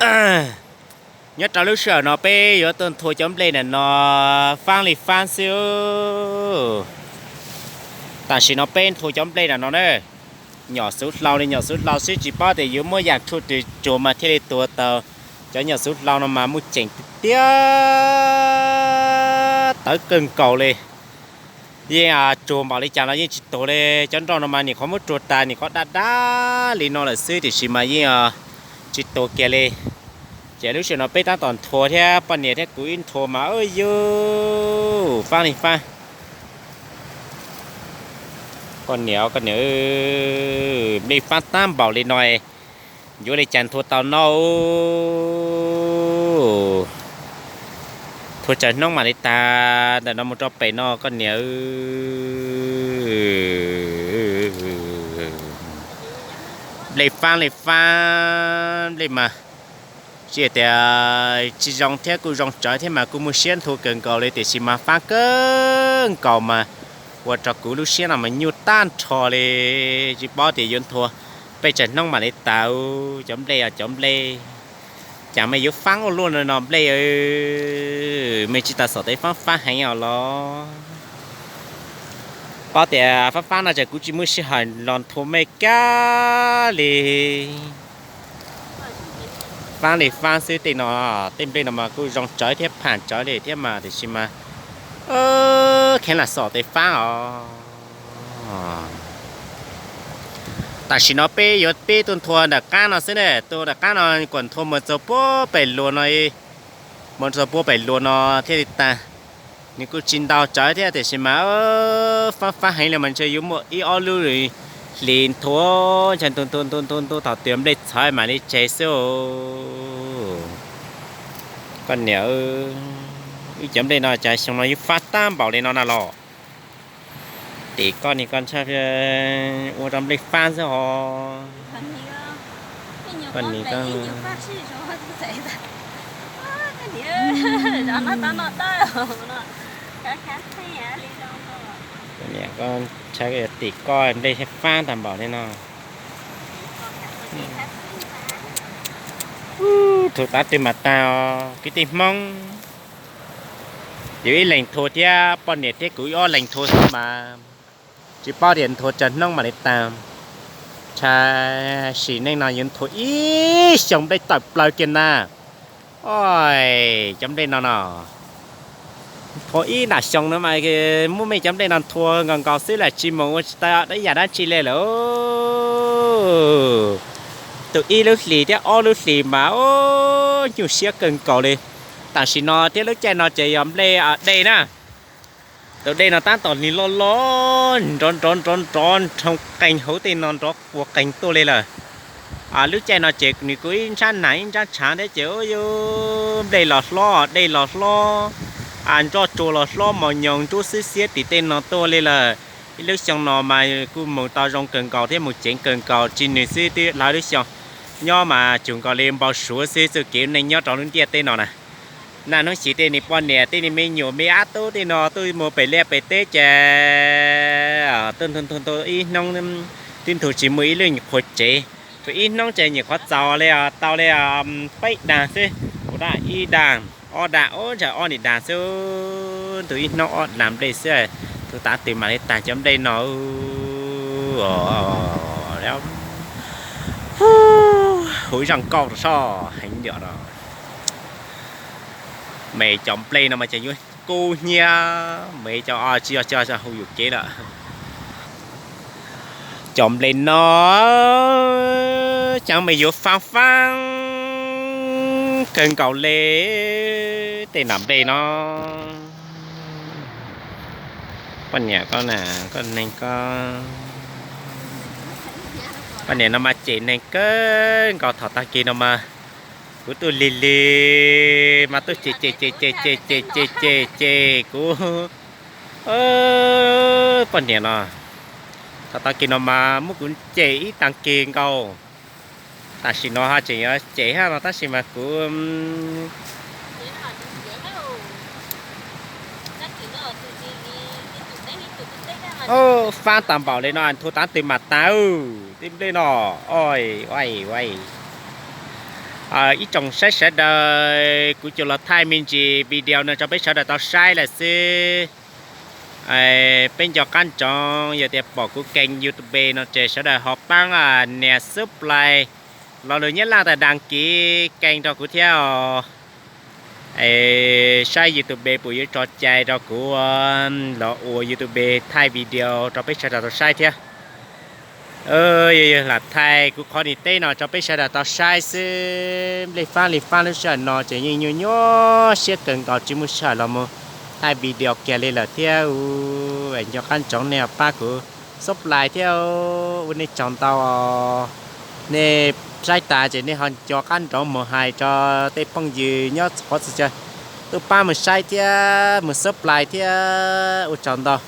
Nyob rau lub sij hawm no peb yuav tuaj nthua cov nplej ntawm no faab li faab xwb. Tam sim no peb nthua cov nplej ntawm no na, nyom xuv hlau li nyom xuv hlau xwb, tsis paub tias yuav muab yam tshuaj twg tsuag mas thiaj li tuag tau. Cov nyom xuv hlau no mas muaj ceem tiag tiag, tawv kawg nkaus li. Yeej tsuag npaum li cas los yeej tsis tuag li. Cov nroj no mas nim qhov muab tsuag tas nim qhov daj daj li no lawm xwb, tiam sis mas yeej tsis tuag kiag li. Ces lub sij hawm no peb tab tom nthua thiab, poj niam thiab kuv ib nthua mas yuj faab li faab. Koj niam, koj niam, nplej faab tag npaum li no, yuav li cas nthua tau no. Nthua tsawg hnub mam li tag, ntawm no mus rau pem no koj niam. Nplej faab li faab, nplej mas tsis tias tsis zoo thiab kuj zoo tsawv thiab mas kuj muaj siab nthua kawg nkaus li, tiam sis mas faab kawg nkaus mas ua rau kuv lub siab no mas nyuaj tag nrho li. Tsis paub tias yuav nthua peb tsawg hnub mam li tag. Cov nplej, cov nplej, cas mej yuav faab ua luaj no nplej, mej tsis tas xom tes faab faab heev os los. Paub tias faab faab no ces kuv tsis muaj sij hawm los nthua mej kiag li. Faab li faab xwb tej no, tej nplej no mas kuj zoo tsawv thiab pham tsawv li thiab mas tiam sis mas kheev lam xom tes faab os. Tam sim no peb yuav pib tuaj nthua nram qab no xwb ne, tuaj nram qab no kom nthua mus txog puag pem luas no, mus txog puag pem luas no thiaj li tag. Nws kuj tsis ntau tsawv thiab tiam sis mas faab faab heev li mas ntshe yuav muaj ib ob lub hlis nthua, ntshe nthua nthua nthua nthua thaum twg nplej txhawv mam li tseg xwb. Koj niam, wb cov nplej no cas xyoo no yuav faab tag npaum li no na los. Tim koj ni koj ntshai ua rau nplej faab xwb ho. Koj ni koj, koj niam, koj ntshai tim koj nplej faab tag npaum li no. Thaum tav twg mam tag os kwv tij Hmoob. Yus ib leeg nthua thiab poj niam thiab kuv ib ob leeg nthua xwb mas tsis paub tias nthua tsawg hnub mam li tag. Ntshai sim neej no yuav nthua ib xyoos nplej tawm plaws kiag ntag. Oj, cov nplej no no, nthua ib ntam xyoo no mas muab mej cov nplej no nthua nkaus nkaus xwb lam tsis mus ua tsis tau ib yam dab tsi li lawm. Tus ib lub hlis thiab ob lub hlis mas nyuaj siab kawg nkaus li. Tam sim no thiab lub caij no ces yog nplej dej na. Tus dej no tab tom nws loj loj nrov nrov nrov nrov nroo qees hauv tej no nrov qua qees tuaj li lawm. Lub caij no ces nws kuj ib ntsab nag ib ntsab tshav thiab ces nplej los hlob, dej los hlob, nroj tsua los hlob, mos nyoos nrub xwb xiab tim tej no tuaj li lawm. Ib lub xyoo no mas kuj mus tau zoo kawg nkaus thiab mus ceev kawg nkaus, tsis nws xwb twb lawv lub xyoo nyob mas cuag nkaus li npau suav xwb txoj kev neej nyob rau lub ntiaj teb no na. Naj hnub xis tej nws poj niam tej nws me nyuam me ab tub tej no tuaj mus pem liaj pem teb ces tuaj ntu ntu ib hnub twb ntu tsis muaj ib lub nyuam qhuav tsev. Thaum ib hnub ces nyuam qhuav txaus li tau li peb dag xwb, ua daj ib dag, ob dag, ub ntshai ob nim dag xwb. Ntu ib hnub ob dag nplej xwb, ntu tav twg mam li tag cov nplej no. Huv zaj nkauj rau soj heev yom no. Mej cov nplej no mas ces yuav kub hnyiab, mej cov tsis yog hu yus kev lawm. Cov nplej no cas mej yuav faab faab kawg nkaus li tej nam nplej no. Poj niam koj na, koj neeg koj, poj niam no mas cem neeg kawg nkaus thaum tag kis no mas kuv tuaj lig lig mas tuaj cem cem cem cem cem cem cem cem kuv poj niam no. Thaum tag kis no mas muab kuv cem ib tag kis nkaus. Tam sim no ho tseem yuav cem hab no tab sis mas kuv faab tag npaum li no nthua tav twg mam tag tej nplej no. Oj, ua ua, Ib tsoom saib sawv daws, kuv coj los thaij me ntsis video no rau peb sawv daws tau saib lawm xwb. Peb nco qab ntsoov yog tias pom kuv keeg YouTube no ces sawv daws ho paab nias subscribe, lo lus nyab laj tas đăng ký kênh rau kuv thiab os. Saib YouTube puas yuav tso cai rau kuv los ua YouTube thaij video rau peb sawv daws tau saib thiab. Yog lam thaij kuv qhov ni teb no rau peb sawv daws tau saib xwb. Nplej faab li faab lub sij hawm no ces yeej nyuaj nyuaj siab kawg nkaus tsis muaj sij hawm los mus thaij video kiag li lawm thiab. Nco qab ntsoov nej pab kuv subscribe thiab. Ua nej tsaug ntau. Nej saib tas ces nej ho nco qab ntsoov mus hais rau tej phooj ywg nyob txhua qhov txhia chaw tuaj pab mus saib thiab mus subscribe thiab. Ua tsaug ntau.